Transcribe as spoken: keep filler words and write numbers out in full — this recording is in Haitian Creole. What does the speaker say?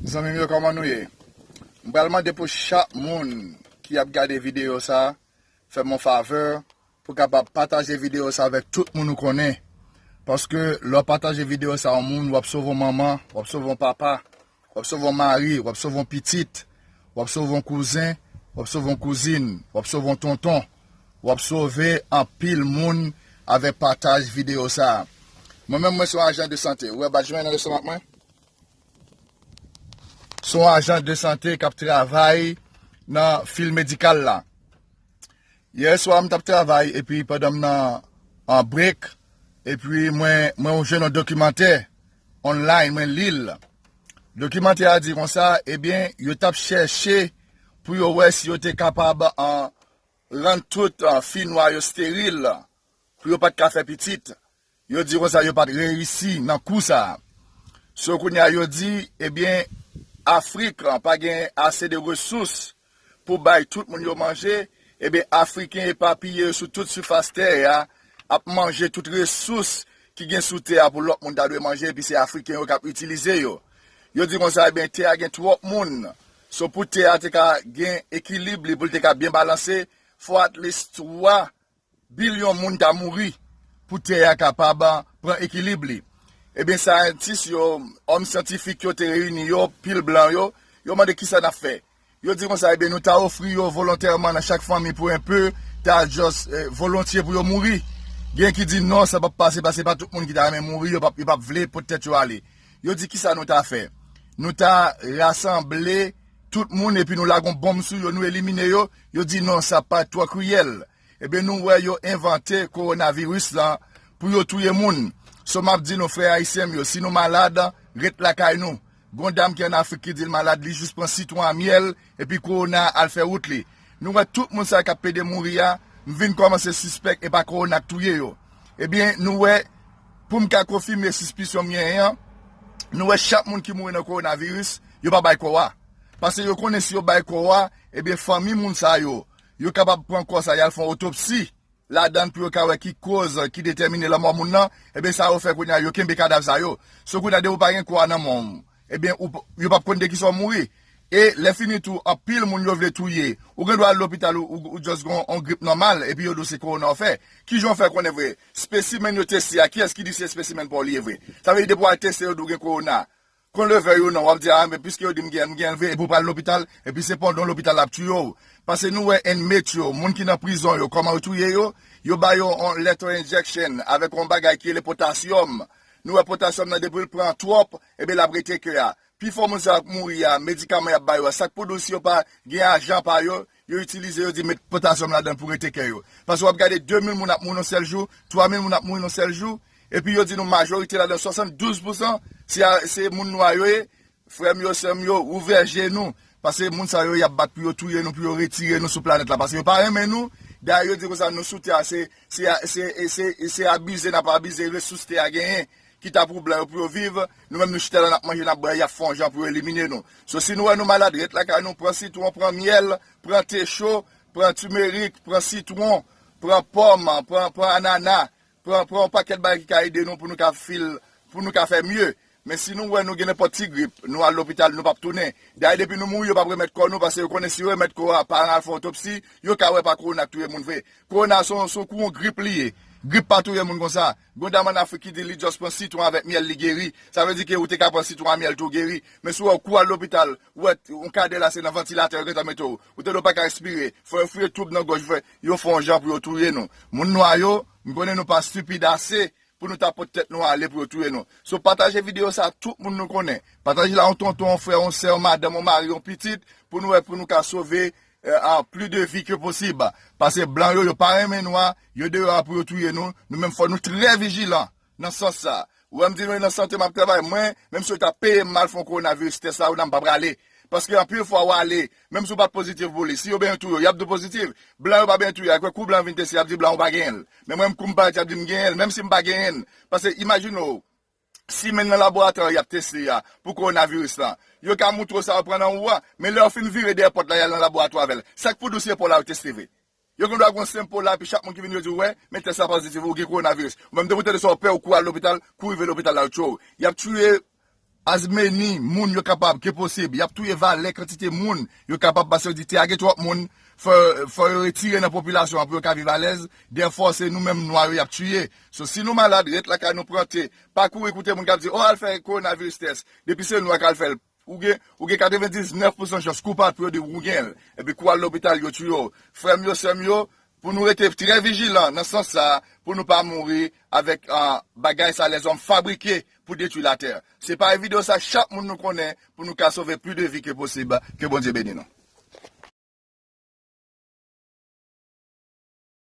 Zanmi m yo, kòman nou ye? M pral mande pou chak moun ki ap gade videyo sa, fè m yon favè pou kapab pataje videyo sa avèk tout moun ou konnen. Paske lè w pataje videyo sa yon moun, w ap sove yon manman, w ap sove yon papa, w ap sove yon mari, w ap sove yon pitit, w ap sove yon kouzen, w ap sove yon kouzin, w ap sove yon tonton, w ap sove anpil moun avèk pataj videyo sa. Mwen menm, mwen se yon ajan de sante. Ou wè badj mwen nan lestomak mwen? Se yon ajan de sante k ap travay nan fil medikal la. Yè swa, m t ap travay, epi pandan m nan an break, epi mwen, mwen jwenn yon dokimantè online, mwen li l. Dokimantè a di konsa, ebyen, yo t ap chèche pou yo wè si yo te kapab an, rann tout an, fi nwa yo steril, pou yo pa t ka fè pitit. Yo di konsa yo pa t reyisi nan kou sa a. So kounye a yo di, ebyen, Afrik pa gen ase de resous pou bay tout moun yo manje, ebyen, Afriken epapiye sou tout sifas tè a ap manje tout resous ki gen sou tè a pou lòt moun ta dwe manje, epi se Afriken yo k ap itilize yo. Yo di konsa, ebyen, tè a gen twòp moun. So pou tè a te ka gen ekilib li, pou l te ka byen balanse, fò at least twa bilyon moun ta mouri pou tè a kapab pran ekilib li. Ebyen, syantis yo, òm syantifik yo te reyini yo, pil blan yo, yo mande kisa n ap fè. Yo di konsa, ebyen, nou ta ofri yo volontèman nan chak fanmi pou enpe, ta just, eh, volontye pou yo mouri. Gen ki di non, sa p ap pase, paske pa tout moun ki ta renmen mouri, yo p ap, yo p ap vle pot tèt yo ale. Yo di kisa nou ta fè. Nou ta rasanble tout moun epi nou lage yon bonm sou yo, nou elimine yo. Yo di non, sa pa twò kriyèl. Ebyen, nou wè yo envante kowonaviris lan pou yo touye moun. So, m ap di nou, frè ayisyen m yo, si nou malad, ret lakay nou. Gon dam ki ann Afrik ki di l malad, li jis pran sitwon a myèl, epi kowona al fè wout li. Nou wè tout moun sa k ap pede mouri a, m vin kòmanse sispèk e pa kowona k touye yo. Ebyen, nou wè, pou m ka konfime sispisyon m genyen an, nou wè chak moun ki mouri nan kowonaviris, yo pa bay kò a. Paske yo konnen si yo bay kò a, ebyen, fanmi moun sa yo, yo kapab pran kò sa, y al fè yon otopsi ladan l pou yo ka wè ki koz ki detèmine lanmò moun nan, ebyen, sa yo fè kounye a, yo kenbe kadav sa yo. So kounye a, depi w pa gen kò a nan men w, ebyen, ou p-, yo p ap konn de kisa w mouri. E lè fini tou, anpil moun yo vle touye. Ou gen dwa al lopital, ou, ou, ou just gen yon grip nòmal, epi yo di w se kowona w fè. Kijan w fè konnen vre? Spesimèn yo teste a, kiyès ki di se spesimèn pa w li ye vre? Sa vle di depi w al teste, yo di w gen kowona. Kon leve yo non, w ap di, a, men piske yo di m gen, m gen vre, epi w pral lopital, epi se pandan w lopital l ap tiye w. Paske nou wè inmate yo, moun ki nan prizon yo, kòman yo touye yo? Yo ba yo yon lethal injection avèk yon bagay ki rele potasyòm. Nou wè potasyòm nan depi l pran twòp, ebyen l ap rete kè a. Pifò moun sa yo k mouri a, medikaman y ap ba yo a, sa k pou di w si yo pa gen ajan pa yo, yo itilize, yo di met potasyòm ladan l pou rete kè yo. Paske w ap gade de mil moun ap mouri yon sèl jou, twa mil moun ap mouri yon sèl jou, epi yo di nou majorite ladan, swasanndouz pousan, se a, se moun nwa yo ye. Frè m yo, sè m yo, ouvè je nou, paske moun sa yo, y ap bat pou yo touye nou, pou yo retire nou sou planèt la, paske yo pa renmen nou. Dayè, yo di konsa, nou sou tè a, se, se, se, se, se abize n ap abize resous tè a genyen, ki ta pou blan yo pou yo viv, nou menm nou chita la n ap manje, n ap bwè, y ap fè yon jan pou yo elimine nou. So, si nou wè nou malad, ret lakay nou, pran sitwon, pran myèl, pran te cho, pran timerik, pran sitwon, pran pòm, pran, pran anana, pran, pran yon pakèt bagay ki ka ede nou pou nou ka fil, pou nou ka fè mye. Men si nou wè nou gen nenpòt ti grip, nou al lopital, nou p ap tounen. Dayè, depi nou mouri, yo p ap remèt kò nou, paske yo konnen si yo remèt kò a, pa al fè otopsi, yo ka wè pa kowona k touye moun vre. Kowona se yon, se yon kou yon grip li ye. Grip pa touye moun konsa. Gon dam ann Afrik ki di li just pran sitwon avèk myèl, li geri. Sa vle di ke ou te ka pran sitwon a myèl tou, ou geri. Men si w wè ou kou al lopital, ou wè yon kadè la se nan vantilatè yo gentan mete w. Ou tande w pa ka respire. Fò yo fouye toub nan gòj, fò yo fè yon jan pou yo touye nou. Moun nwa yo, m konnen nou pa stipid ase pou nou ta pot tèt nou ale pou yo touye nou. So, pataje videyo sa a, tout moun nou konnen. Pataje l a yon tonton, yon frè, yon sè, yon madanm, yon mari, yon pitit, pou nou wè, pou nou ka sove, euh, a, plis de vi ke posib. Paske blan yo, yo pa renmen nwa, yo deyò a pou yo touye nou. Nou menm fò nou trè vijilan nan sans sa. Ou wè m di nou nan sante m ap travay, mwen, menm si yo ta peye m al fè yon kowonaviris tès la, ou nan m pa prale. Paske anpil fwa w ale, menm si w pa t pozitif pou li, si yo benyen touye w, y ap di w pozitif. Blan yo pa benyen touye, akwè kou blan vin teste, y ap di blan ou pa genyen l. Men mwen, kou m parèt, y ap di m genyen l, menm si m pa genyen l. Paske imajine w, si menm nan laboratwa y ap teste a, pou kowonaviris lan, yo ka moutre w sa yo pran nan ou a, men lè yo fin vire dèyè pòt la, y al nan laboratwa avè l. Sa k pou di w si se pa w la yo teste vre? Yo gen dwa gen yon senp po la, epi chak moun ki vin yo di w, wè, men tès la pozitif, ou gen kowonaviris. Ou menm depi w tande sa, w pè, ou kouri al lopital, kou rive lopital la, yo tchwe w. Y ap tiye as many moun yo kapab ke posib. Y ap touye valè kantite moun yo kapab, paske yo di te age twòp moun, fò, fò yo retire nan popilasyon an pou yo ka viv alèz. Dèfò se nou menm nwa yo y ap tiye. So, si nou malad, ret lakay nou, pran te. Pa kouri koute moun k ap di, o, al fè kowonaviris tès. Depi se nwa k al fè l, ou gen, ou gen katrevendiznèf pousan chans koupab pou yo di w ou gen l. Epi kou al lopital, yo tiye w. Frè m yo, sè m yo, pou nou rete trè vijilan nan sans sa, pou nou pa mouri avèk, ah, bagay sa lèzòm fabrike pou detwi latè. Se pa videyo sa, chak moun nou konnen, pou nou ka sove plis de vi ke posib. Ke Bondye beni nou.